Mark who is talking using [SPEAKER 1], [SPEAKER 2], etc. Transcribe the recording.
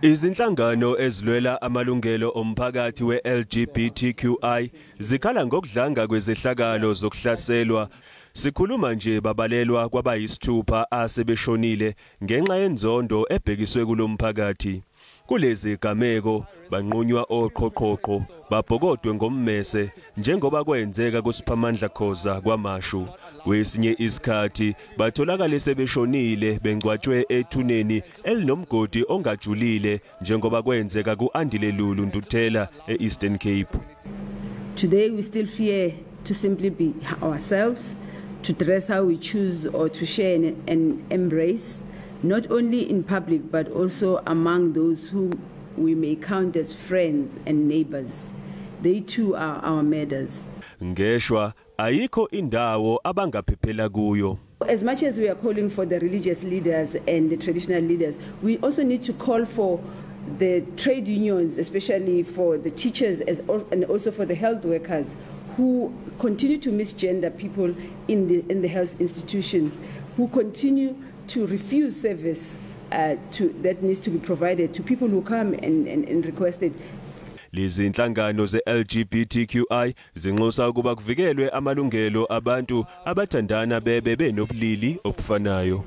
[SPEAKER 1] Izinhlangano ezilwela amalungelo omphakathi we-LGBTQI zikhala ngokudlanga kwezehlakalo zokuhlaselwa. Sikhuluma nje babalelwa kwabayisithupha asebeshonile ngenxa yenzondo ebhekiswe kulomphakathi. Kulezi gameko banqunywa oqhoqhoqho, babhokodwe ngommese njengoba kwenzeka kuSiphamandla Khoza kwaMashu. Kwesinye isikhathi batholakale sebeshonile bengcwatshwe ethuneni elinomgodi ongajulile njengoba kwenzeka kuAndile Lulu Ntuthela eEastern Cape.
[SPEAKER 2] Today we still fear to simply be ourselves, to dress how we choose or to share an embrace, not only in public but also among those who we may count as friends and neighbors. They too are our murders.
[SPEAKER 1] Ngeshwa ayikho indawo abangaphephela kuyo.
[SPEAKER 2] As much as we are calling for the religious leaders and the traditional leaders, we also need to call for the trade unions, especially for the teachers and also for the health workers who continue to misgender people in the health institutions, who continue to refuse service that needs to be provided to people who come and request it.
[SPEAKER 1] Lezi inhlangano ze-LGBTQI zinxusa ukuba kuvikelwe amalungelo abantu abathandana bebe benobulili obufanayo.